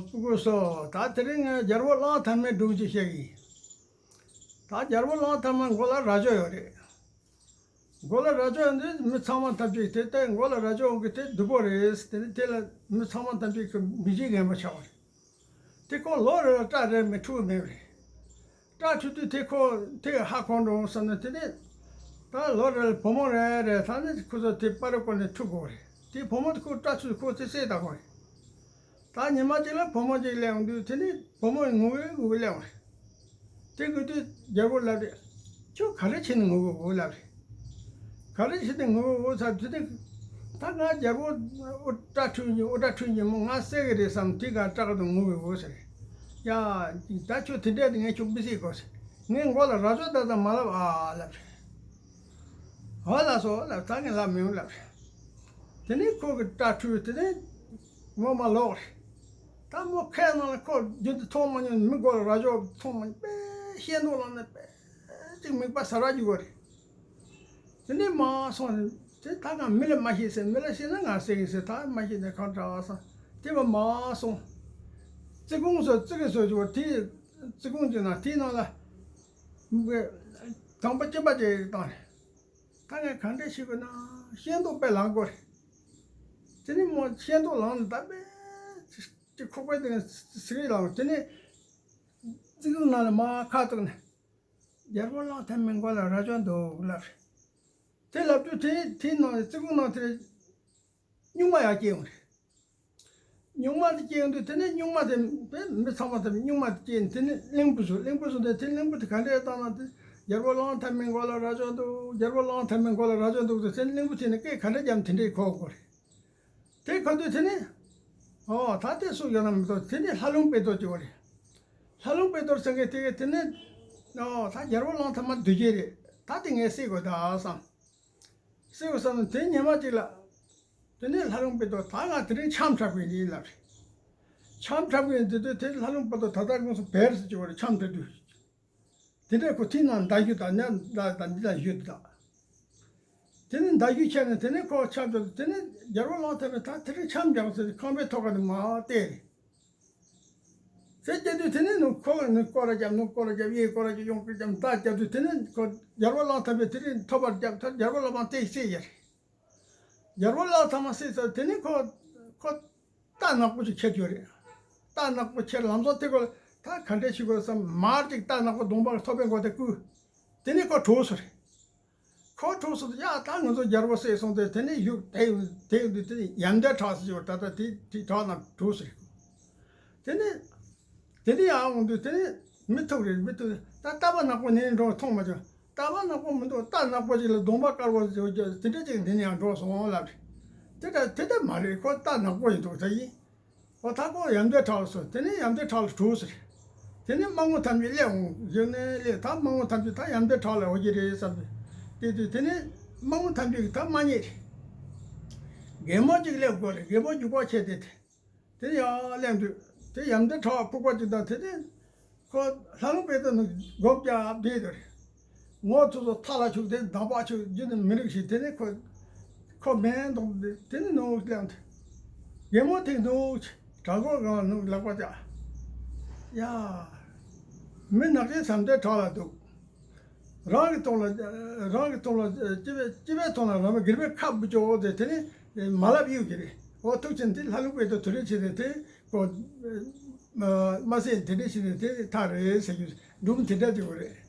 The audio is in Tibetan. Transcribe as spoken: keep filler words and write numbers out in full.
སྐུ་གོ་སོ། ད་དེ་རིང་ངས་རྒྱལ་པོ་གླང་དར་མའི་སྒྲུང་ཅིག་བཤད་གི་ཡིན། ད་རྒྱལ་པོ་གླང་དར་མ་མགོ་ལ་རྭ་ཅོ་ཡོད་རེད། མགོ་ལ་རྭ་ཅོ་ཡོད་དུས་མི་ཚང་མ་ཐམས་ཅད་དེ་ལྟར་མགོ་ལ་རྭ་ཅོ་ཡོང་གི་དེ་སྡུག་པོ་རེད། དེ་ནི་དེ་ལ་མི་ཚང་མ་ཐམས་ཅད་ཀྱི་མི་གཅིག་རྒན་པ་ཆགས་པ་རེད། དེ་ཁོ་ལོ་རེ་ལ་སྐྲ་རེ་མི་འཁྲུ་མེད་པ་རེད། སྐྲ་འཁྲུ་དུས་དེ་ཁོ་དེ་ཧ་གོ་འགྲོ་བསམ་ནས། དེ་ནས་ད་ལོ་རེ་ལ་བུ་མོ་རེ་རེ་ད་ནི་ཁོ་ཚོ་དེ་པར་བརྐོས་ནས་འཁྲུ་དགོས་རེད། དེ་བུ་མོ་དེ་ཁོ་སྐྲ་འཁྲུ་ཁོ་དེ་བསད་ད་དགོས་རེད། ད་ཉི་མ་གཅིག་ལ་བུ་མོ་གཅིག་སླེབས་འོང་དུས་དེ་ནི་བུ་མོ་ངུ་གི་ངུ་གི་སླེབས་འོང་རེད། དེ་དགོས་དུས་རྒྱལ་པོ་ལབ་རེད། ཁྱོད་ག་རེ་བྱས་ནས་ངུ་གི་ངུ་ལབ་རེད། ག་རེ་བྱས་ནས་ངུ་གི་ངུ་ཚར་དུས་དེ། ད་ང་རྒྱལ་པོ་དབུ་སྐྲ་འཁྲུ་ཉིན་དབུ་སྐྲ་འཁྲུ་ཉིན་མོ་ང་བསད་གི་རེད་བསམ་དེ་ག་སྐྲག་དང་ངུ་གི་ངུ་ཟེར། ཡ། ད་ཁྱོད་དེ་འདྲས་དེ་ངས་ཁྱོད་མི་བསད་གོ་ཟེར། ངས་མགོ་ལ་རྭ་ཅོ་ད་ད་མ་ལབ་ཨ་ལབ་རེད། ཨ་ལ་སོ་ལབ། ད་ངས་ལབ་མི་ཡོང་ལབ་རེད། དེ་ནས་ཁོ་གི་སྐྲ་འཁྲུས། དེ་ནས་ངོ་མ་ལོག་རེད། ད་མོ་ཁའི་ནང་ལ་ཁོ་རྒྱུན་དུ་མཐོང་མ་མྱོང་། མི་མགོ་ལ་རྭ་ཅོ་མཐོང་མ་མྱོང་། དཔེ་ཤེས་མདོག་ལངས་ནས་དཔེ་ཅིག་མིག་པ་ཟ་ར་རྒྱུག་གོ་རེད། དེ་ནས་མར་སོང་། དེ་ད་ང་མི་ལ་མ་བཤད་ཟེར། མི་ལ་བཤད་ན་ང་བསད་གི་ཟེར། ད་མ་བཤད་ནས་གང་དྲག་བསམ། དེ་བ་མར་སོང་། ཙི་གུང་ཟེར་ཙི་གུ་ཟེར་ཅིག་ཡོད་རེད། དེ་ཙི་གུང་གི་ནང་དེའི་ནང་ལ་དང་པོ་སྐྱིན་པ་ཅིག་བཏང་རེད། ད་ངས་གང་འདྲ་བྱེད་དགོས་ན་ཤེས་མདོག་དཔེ་ལངས་དགོས་རེད། དེ་ནས་མོ་ཤེས་མདོག་ལངས་ནས་ད་དཔེ་ཅིག་ཁོག་པའི་སྟེང་ནས་ཟིག་ལངས། དེ་ནས་ཙི་གུ་ནང་ལ་མར་ཁ་གཏུགས་ནས། རྒྱལ་པོ་གླང་དར་མའི་མགོ་ལ་རྭ་ཅོ་འདུག་ལབ་རེད། དེ་ལབ་དུས་དེ་དེའི་ནང་ནས་ཙི་གུ་ནང་དེར་སྨྱུག་མ་ཡར་སྐྱེས་ཡོང་རེད། སྨྱུག་མ་དེ་སྐྱེས་ཡོང་དུས་དེ་ནས་སྨྱུག་མ་དེ་དཔེ་མི་ཚང་མ་དེ་སྨྱུག་མ་དེ་སྐྱེས་ནས་དེ་ནས་གླིང་བུ་བཟོས། གླིང་བུ་བཟོས་ནས་དེ་གླིང་བུ་དེ་ག་འདྲས་བཏང་ན་དེ། རྒྱལ་པོ་གླང་དར་མའི་མགོ་ལ་རྭ་ཅོ་འདུག་རྒྱལ་པོ་གླང་དར་མའི་མགོ་ལ་རྭ་ཅོ་འདུག་ཟེར། དེ་ནས་གླིང་བུ་དེ་ནས་སྐད་ག་འདྲས་བརྒྱབ་ན་དེ་འདྲས་གོ་དགོས་རེད། དེ་གོ་དུས་དེ་ནས། ཨོ་ད་དེ་སུ་ཡོད་ན་མི་འདུག་དེ་ནས་ལྷ་ལུང་དཔལ་རྡོར་ཅིག་ཡོད་རེད། ལྷ་ལུང་དཔལ་རྡོར་ཟེར་མཁན་དེ་གས་དེ་ནས། ཨོ་ད་རྒྱལ་པོ་གླང་དར་མ་སྡུག་ཅག་རེད། ད་དེ་ངས་བསད་དགོས་ད་བསམ། བསད་དགོས་བསམ་ནས་དེ་ཉི་མ་གཅིག་ལ། དེ་ནས་ལྷ་ལུང་དཔལ་རྡོར་ད་ང་དེ་རིང་འཆམ་འཁྲབ་གི་ཡིན་ལབ་རེད། འཆམ་འཁྲབ་གི་ཡིན་དེ་དུས་དེ་ལྷ་ལུང་དཔལ་རྡོར་ད་ལྟ་དངོས་སུ་བེར་ཟེར་གྱི་ཡོད་རེད། འཆམ་འཁྲབ་དུས། དེ་འདྲའི་ཁོ་དེའི་ནང་མདའ་གཞུ་དང་ཉ་མདའ་དང་འདི་དང་གཞུ་དེ་དག་དེ་ནས་མདའ་གཞུ་ཁྱེར་ནས་དེ་ནས་ཁོ་འཆམ་འཁྲབ། དེ་ནས་རྒྱལ་པོ་གླང་དར་མས་ད་དེ་རིང་འཆམ་རྒྱག་ཟེར་ཏེ་ཁང་པའི་ཐོག་ཁ་ནས་མར་བལྟས་རེད། ཟེར་བལྟས་དུས་དེ་ནས་ནུ་ཁོ་ནུ་སྐོར་ར་རྒྱབ། ནུ་སྐོར་ར་རྒྱབ། གཡས་སྐོར་ར་རྒྱབ། གཡོན་སྐོར་རྒྱབ། མདའ་རྒྱབ་དུས་དེ་ནས་ཁོ་རྒྱལ་པོ་གླང་དར་མས་དེ་རིང་ཐོབ་པར་རྒྱབ། ད་རྒྱལ་པོ་གླང་དར་མ་དེ་བསད་ཡ་རེད། རྒྱལ་པོ་གླང་དར་མ་བསད་ཚར། དེ་ནས་ཁོ་ཁོ་རྟ་ནག་པོ་ཅིག་ཁྱེར་གྱི་ཡོད་རེད། རྟ་ནག་པོ་ཁྱེར་ལམ་སང་དེ་ཁོ་ལ་ད་ག་འདྲས་བྱེད་དགོས་བསམ། མར་ཅིག་རྟ་ནག་པོ་གདོང་པ་ཐོབ་པའི་མགོ་དེ་བརྐུས། དེ་ནས་ཁོ་བྲོས་སོང་རེད། ཁོ་བྲོས་སོང་དུས་ཡ་ད་ང་ཚོ་རྒྱལ་པོ་བསད་སོང་སྟེ། དེ་ནས་གཞུག་དེ་དེ་ཡོང་དུས་དེ་ནས་ཡམ་མདའི་བྲག་ཟེར་གྱི་ཡོད་རེད། ད་ལྟ་དེ་དེ་བྲག་ནང་བྲོས་སོང་རེད། དེ་ནས། དེ་ནས་ཡར་འོང་དུས་དེ་ནས་མི་ཐུག་རེད། མི་ཐུག་ད་རྟ་པ་ནག་པོ་ནས་འགྲོ་མཐོང་མ་བྱུང་། རྟ་པ་ནག་པོ་མི་འདུག་རྟ་ནག་པོ་ཅིག་ལ་གདོང་པ་དཀར་པོ་ཅིག་ཡོད་ཀྱང་དེ་འདྲ་ཅིག་འདི་ནས་ཡང་འགྲོ་སོང་ལབ་རེད། དེ་ལྟ་དེ་ལྟ་མ་རེད། ཁོ་རྟ་ནག་པོ་ཡིན་འདུག་ད་ཡིན། འོ་ད་ཁོ་ཡམ་མདའི་བྲག་ལ་སོང་། དེ་ནས་ཡམ་མདའི་བྲག་ལ་བྲོས་སོང་རེད། དེ་ནས་དམག་དཔུང་ཐམས་ཅད་སླེབས་འོང་། གཞུག་ནས་སླེབས། ད་དམག་དཔུང་ཐམས་ཅད་ད་ཡམ་མདའི་བྲག་ལ་འོང་གི་རེད་བསམ་སྟེ། དེ་དུས་དེ་ནས་དམག་དཔུང་ཐམས་ཅད་ཀྱིས་ད་མ་རྙེད་རེད། རྒན་མོ་ཅིག་སླེབས་དགོས་རེད། རྒན་མོ་རྒྱུག་པ་ཆེ་དེ་དེ། དེ་ཡར་སླེབས་དུས་དེ་ཡམ་མདའི་བྲག་ཕུག་པ་ཅིག་དང་། དེ་དེ་ཁོ་ལྷ་ལུང་དཔལ་རྡོར་ནི་སྒོ་བརྒྱབ་བསྡད་དེ་རེད། ངོ་ཐུག་སོ་ཐག་ལ་ཆུག་དེ་མདའ་པ་ཆུག་རྒྱུ་ནི་མི་རིགས་ཤིག་དེ་ནི་ཁོ་ཁོ་མེད་འདུག་དེ་ནི་ནུག་སླེབས་དུས་རྒན་མོ་དེ་ནུག་བྲག་སྒོ་སྒང་ནུག་ལག་པ་བཅག་ཡ། མི་ནག་ཅན་ཟམ་མདའི་བྲག་ལ་འདུག་རང་གི་ཐོག་ལ། རང་གི་ཐོག་ལ་སྐྱེ་བའི་སྐྱེ་བའི་ཐོག་ལ་རང་མི་སྒེར་པའི་ཁ་བུ་ཅོག་དེ་དེ་ནི་མ་ལབ་ཡོད་ཀྱི་རེད། འོ་ཐུག་ཆེན་དེ་ལྷ་ལུང་དཔལ་རྡོར་དུ་རེ་བྱེད་དེ་དེ་ཁོ་མ་ཟད་དེ་འདྲ་བྱེད་དེ་དེ་ཐག་རེད་ཟེར་རྒྱུ་འབྲུམ་དེ་འདྲ་དེ་བོ་རེད།